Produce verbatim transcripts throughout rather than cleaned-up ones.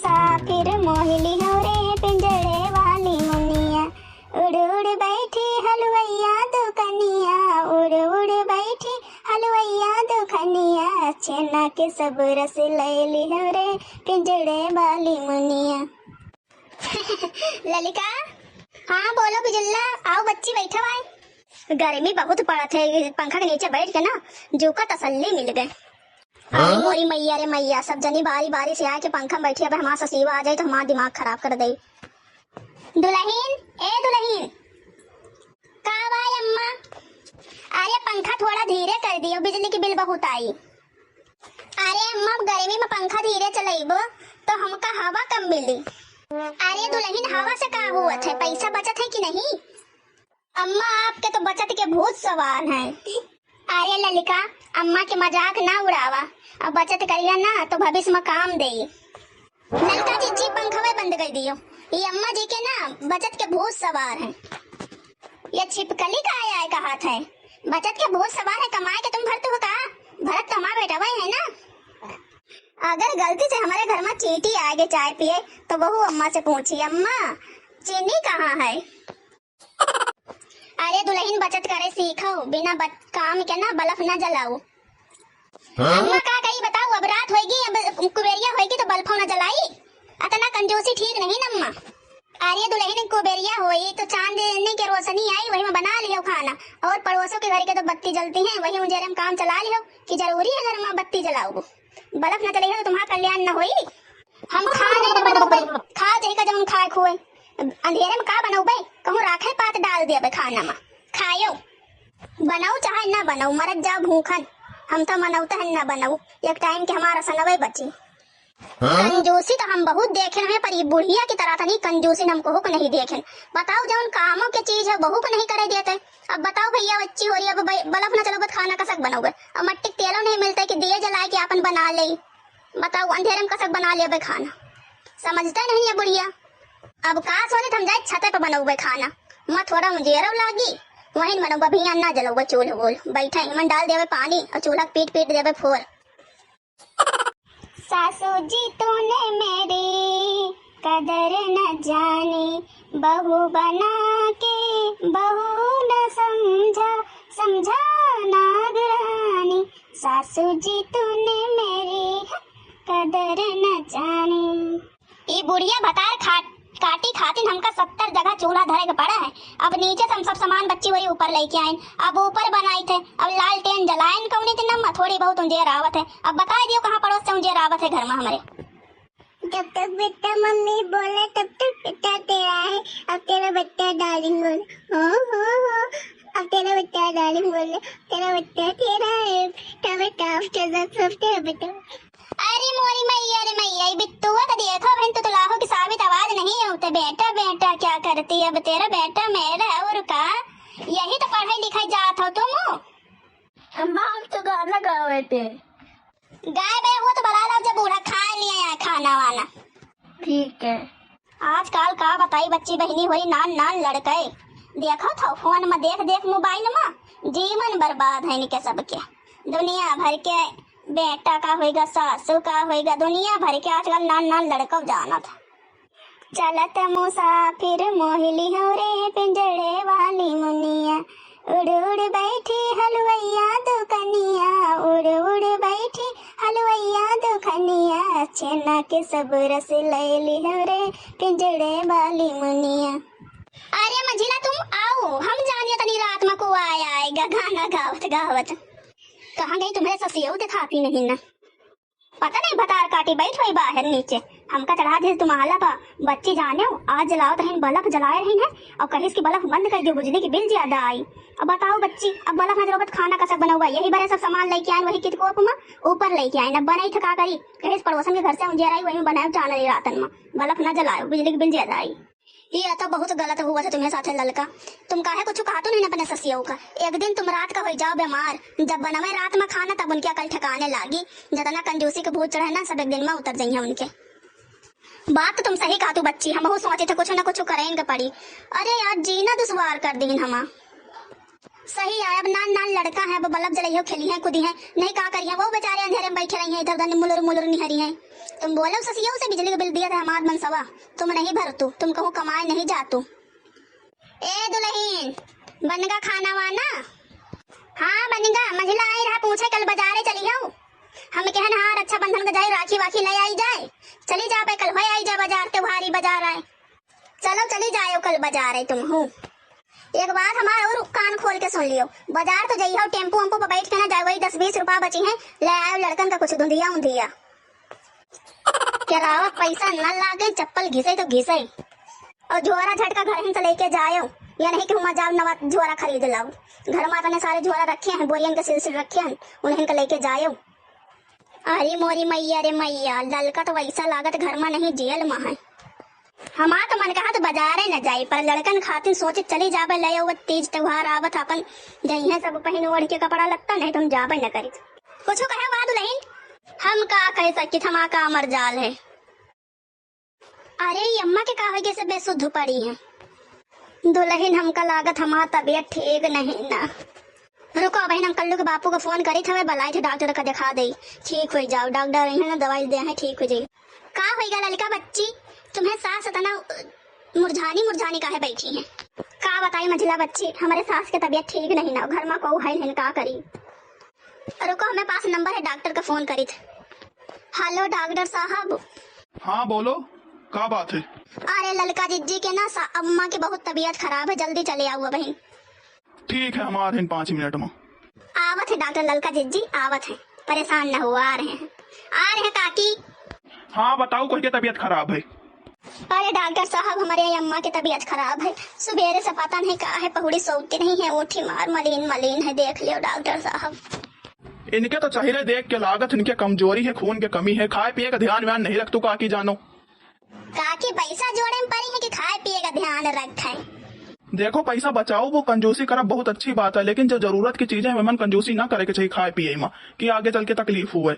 मुसाफिर मोह लिहौ रे पिंजड़े वाली मुनिया, उड़ उड़ बैठी हलवैया दुकनिया, उड़ उड़ बैठी हलवैया दुकनिया, छेना के सब रस ले लिहौ रे पिंजड़े वाली मुनिया। ललिका। हाँ, बोलो बिजुल्ला, आओ बच्ची, बैठो आए। गर्मी बहुत पड़त है, पंखा के नीचे बैठ के ना, जू का तसल्ली मिल गए। अरे मोरी मैया रे मैया, सब जनी बारी बारी से आके पंखा में बैठी, अब हमार ससीवा आ जाई तो हमार दिमाग खराब कर देई। दुलहिन, ए दुलहिन। का बा अम्मा? अरे पंखा थोड़ा धीरे कर दियो, बिजली के बिल बहुत आई। अरे अम्मा, अब गर्मी में पंखा धीरे चलइबो तो हमका हवा कम मिली। अरे दुलहिन, हवा से का हुआ है, पैसा बचत है कि नहीं? अम्मा, आपके तो बचत के भूत सवार हैं। अरे ललिका, अम्मा के मजाक ना उड़ावा, अब बचत करिया ना तो भविष्य में काम देई। ललका जीजी, पंखवे बंद कर दियो, ये अम्मा जी के ना बचत के भूत सवार हैं। ये छिपकली का आया है कहात है, बचत के भूत सवार है, कमाए के तुम भरत हो का? भरत तो हमार बेटा वही है ना। अगर गलती से हमारे घर में चींटी आ गए चाय पिए तो बहू अम्मा से पूछी, अम्मा चीनी कहाँ है? अरे दुलहिन, बचत करे सीखो, बिना बच-, काम के ना बल्ब ना जलाओ। हाँ? अम्मा का कही बताओ, अब रात होएगी, अब कुबेरिया होएगी तो बल्बो ना जलाई। अतना कंजूसी ठीक नहीं न अम्मा। अरे दुलहिन, कुबेरिया होई तो चांदनी के रोशनी आई, वही में बना लियो खाना, और पड़ोसों के घर के तो बत्ती जलती है, वही उंजेरे में काम चला लियो कि जरूरी है घर में बत्ती जलाओ। बल्ब न जले तो तुम्हार कल्याण न होई। हम खा नहीं न बनौबे, खा जाई का जौन खाए खुए। अंधेरे में का बनौबे? कहूँ राखे पात डाल देबे खाना में, खायो। बनाऊ चाहे ना बनाऊ, मरत जाओ भूखन। हम तो मनौते हैं ना बनाऊ, एक टाइम के हमारा सनवे बची। हाँ? कंजूसी तो हम बहुत देखे हैं, पर ये बुढ़िया की तरह तनी कंजूसी हमको हुक नहीं देखे। बताओ, जौन कामों के चीज है, बहू को नहीं करे देते। अब बताओ भैया, बच्ची हो रही, अब बै-, बल्ब ना चलो, बस खाना कसक बनौबे। अब मट्टी के तेलो नहीं मिलता कि दिए जलाए के आपन बना ले। बताओ, अंधेरे में कसक बना लेबे खाना, समझते नहीं है बुढ़िया। अब का सोचे हम जाए छते पे बनौबे खाना, मैं थोड़ा उंजेरो लागी, वहीं बनौबे, अभी यहाँ ना जलौबे चूल्ह वूल्ह। बैठे ही मन डाल देबे पानी और चूल्हा पीट पीट देबे फोर। सासू जी तूने मेरी कदर न जानी, बहू बना के बहू न समझा, समझा नागरानी। सासू जी तूने मेरी कदर न जानी। ई बुढ़िया भतार खा-, काटी खातिन हमका सत्तर जगह चूल्हा धरे के पड़ा है। अब नीचे से हम सब सामान बच्ची वरी ऊपर लेके आइन, अब ऊपर बनाई थे, अब लालटेन जलाइन कौनी दिन में थोड़ी बहुत उंजेर आवत है। अब बताई दियो कहाँ पड़ोस से उंजेर आवत है घर में हमरे। जब तक बेटा मम्मी बोले तब तक बेटा तेरा है, अब तेरा बच्चा डार्लिंग बोले, हो हो हो, अब तेरा बच्चा डार्लिंग बोले, तेरा बच्चा तेरा है, बेटा बेटा, अब तेरा सब तेरा बेटा। अरे मोरी मैया रे मैया, ई बिट्टुआ का देखो बहन, तुतलाहो की साबित आवाज नहीं है, तो बेटा बेटा क्या करती है, अब तेरा बेटा मेरा है और का, यही तो पढ़ाई लिखाई जात हो तुम। अम्मा, हम तो गाना गावे थे। गाए बे, वो तो बला लो जब बूढ़ा खा लिया है खाना वाना। ठीक है। आजकल का बताई बच्ची बहिनी होई नान नान लड़के। देखो तो फोन में देख देख मोबाइल में जीवन बर्बाद है इनके सबके। दुनिया भर के बेटा का होइगा, सासू का होइगा, दुनिया भर के आजकल नान नान लड़को जानत। चलत मुसाफिर मोह लिहौ रे पिंजड़े वाली मुनिया, उड़ उड़ बैठी हलवैया दुकनिया, उड़ उड़ बैठी हलवैया दुकनिया, छेना के सब रस ले लिहौ रे पिंजड़े वाली मुनिया। अरे मंझिला तुम आओ, हम जानिए तनी रात में को आया आएगा गाना गावत गावत। कहाँ गई तुम्हारे ससियो दिखाती नहीं ना। पता नहीं भतार काटी बैठ हुई बाहर नीचे। हमका चढ़ा दिस दुमाला पा। बच्ची जाने हो, आज जलावत रहीन बल्ब जलाए रहीन है और कहिस कि बल्ब बंद कर दियो, बिजली की बिल ज्यादा आई। अब बताओ बच्ची, अब बल्ब ना जलावत खाना कसक बनौबा? यही बरे सब सामान लेके आइन, वही कितकोप में ऊपर लेके आइन। अब बनाई था का करी, कहिस पड़ोसन के घर से उंजिया आई, वही में बनाए चानल रातन में, बल्ब ना जलायो, बिजली की बिल ज्यादा आई। ये तो बहुत गलत हुआ था तुम्हें साथे ललका। तुम काहे कुछ कहा तो नहीं अपने ससियों का? एक दिन तुम रात का हो जाओ बीमार, जब बनवे रात में खाना तब उनके अकल ठिकाने लागी। जितना कंजूसी के भूत चढ़े ना, सब एक दिन में उतर जाइए उनके। बात तो तुम सही कहा तू बच्ची, हम बहुत सोचे थे कुछ ना कुछ करेंगे पड़ी। अरे यार, जीना दुश्वार कर दीन हमा। सही है, अब नान नान लड़का है, अब बल्ब जलइहो, खेलिहैं, कूदिहैं, नहीं का करिहैं, वो बेचारे अंधेरे में बैठे रहिहैं, इधर उधर मुलुर मुलुर निहरिहैं। तुम बोलो ससियो से, बिजली का बिल दिया था हमार मनसवा, तुम नहीं भरतू, तुम कहूँ कमाए नहीं जातू। ए दुलहिन, बनगा खाना वाना? हाँ बनगा, मझिला आई रहा पूछे, कल बजारे चलिहौ। हम कहन हाँ रक्षाबंधन का जाई, राखी वाखी ले आई जाए, चली जाबे कल, होय आई जाए बजार, त्योहारी बजार आए। चलो चली जायो कल बजारे तुमहू। एक बात हमार और कान खोल के सुन लियो, बजार तो जइहौ, टेम्पू वेम्पू पर बैठ के ना जाए, वही दस बीस रुपया बचिहैं, ले आयो लड़कन का कुछ धुंधिया उंधिया। केरावा पैसा न लागे, चप्पल घिसे तो घिसे। और झोरा झटका घर से लेके जायो, या नहीं कि हुआ जाओ नवा झोरा खरीद लाओ। घर में अपने सारे झोरा रखे हैं, बोरियन के सिलसिल रखे हैं, उन्हें के लेके जायो। अरे मोरी मैया रे मैया, ललका तो वैसा लागत घर में नहीं, जेल में है। हमार तो मन कहा तो बजारे न जाई, पर लड़कन खातिर सोचे चली जाबे, ले आवत तीज त्योहार आवत अपन, जइहैं सब पहिन ओढ़ के कपड़ा लत्ता, नहीं तो हम जाबे न करी। कुछ कहे बा दुलहिन? हम का कह सकी, थमा का अमर जाल है। अरे, ई अम्मा के का होइ गए से बेसुध पड़ी हैं? दुलहिन, हमका लागत हमार तबियत ठीक नहीं ना। रुको, अबहिन हम कल्लू के बापू का फोन करित हवे, बलाइत है डॉक्टर का देखा देई, ठीक होइ जाओ। डॉक्टर अइहैं ना, दवाई दे हैं, ठीक होइ जाई। का होइगा ललका बच्ची, तुम्हें सास इतना मुरझानी मुरझानी काहे बैठी हैं? का बताई मझिला बच्ची, हमरे सास के तबियत ठीक नहीं ना, घर में कोऊ है नहीं, का करी? रुको, हमें पास नंबर है, डॉक्टर का फोन करित। हेलो डॉक्टर साहब। हाँ बोलो, का बात है? अरे ललका जिज्जी के ना सा-, अम्मा की बहुत तबियत खराब है, जल्दी चले आओ बहिन। ठीक है, हम आ रहे हैं पाँच मिनट में। आवत है डॉक्टर ललका जिज्जी, आवत है, परेशान न हो, आ रहे हैं, आ रहे हैं काकी। हाँ बताओ, कोई के तबियत खराब है? अरे डॉक्टर साहब, हमरे अम्मा के तबियत खराब है, सुबेरे से पता नहीं का है, पहुड़ी सोती नहीं है, उठी मार मलिन मलिन है, देख लियो डॉक्टर साहब। इनके तो चेहरे देख के लागत इनके कमजोरी है, खून के कमी है, खाए पिए का ध्यान व्यान नहीं रखतू काकी जानो। काकी पैसा जोड़े में पड़ी है कि खाए पिए का ध्यान रखे? देखो पैसा बचाओ, वो कंजूसी करब बहुत अच्छी बात है, लेकिन जो जरूरत की चीजें हैं, वेमन कंजूसी ना करे के चाहिए खाए पिए में, कि आगे चल के तकलीफ हुए।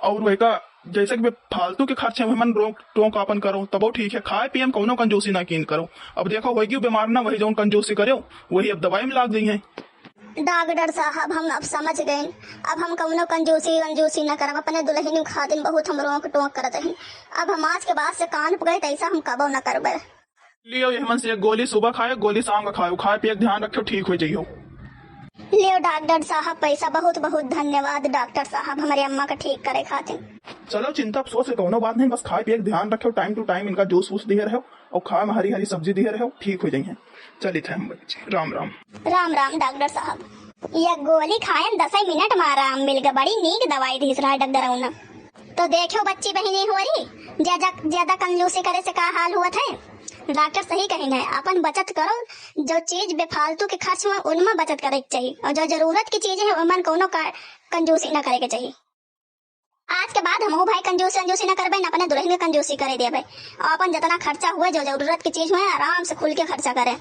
और वही का जैसे कि फालतू के खर्चे में मन रोक टोक आपन करो, तबो ठीक है, खाए पिए में कौनो कंजूसी ना कीन करो। अब देखो, होई गई बीमार ना, वही जौन कंजूसी करो, वही अब दवाई में लाग गई है। डॉक्टर साहब, हम अब समझ गए, अब हम कौनो कंजूसी वंजूसी ना करब, अपने दुलहिन खातिन बहुत हम रोक टोक करत रही। अब हम आज के बाद से कान पकड़े, तैसा हम कबो ना करबे। लियो, यह मन से एक गोली सुबह खायो, गोली शाम का खायो, खाए पिए के ध्यान रखियो, ठीक हो जाइयो। लियो डॉक्टर साहब, पैसा बहुत बहुत धन्यवाद डॉक्टर साहब, हमरे अम्मा का ठीक करे खातिर। चलो, चिंता अफसोस से कौनो बात नहीं, बस खाए पिए के ध्यान रखियो, टाइम टू टाइम इनका जूस वूस दिए रहो और खाए में हरी हरी सब्जी दिए रहो, ठीक हो जाइए। चलित है हम बच्चे, राम राम। राम राम डॉक्टर साहब, ये गोली खायन दसई मिनट में आराम मिल गया, बड़ी नीक दवाई दिहिस रहा डॉक्टर उन्हें। तो देखो बच्ची बहिनी होरी, ज्यादा, ज्यादा कंजूसी करे से का हाल हुआ है। डॉक्टर सही कहिन है, अपन बचत करो, जो चीज बेफालतू के खर्च में उनमें बचत करे के चाहिए, और जो जरूरत की चीज है उनमें कोनो का-, कंजूसी ना करे के चाहिए। आज के बाद हमहू भाई कंजूसी, कंजूसी ना करबे, ना अपने दुलहिन के कंजूसी करे देबे, और अपन जितना खर्चा हुए, जो जरूरत की चीज हुए, आराम से खुल के खर्चा करे।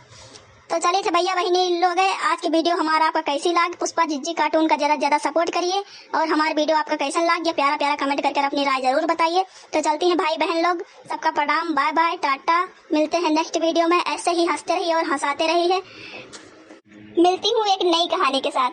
तो चलित है भैया बहिनी लोग, आज की वीडियो हमारा आपका कैसी लाग, पुष्पा जिज्जी कार्टून का ज्यादा से ज्यादा सपोर्ट करिए, और हमार वीडियो आपका कैसन लाग, ये प्यारा प्यारा कमेंट करके अपनी राय जरूर बताइए। तो चलती हैं भाई बहन लोग, सबका प्रणाम, बाय बाय, टाटा, मिलते हैं नेक्स्ट वीडियो में। ऐसे ही हंसते रहिए और हंसाते रहिए। मिलती हूँ एक नई कहानी के साथ।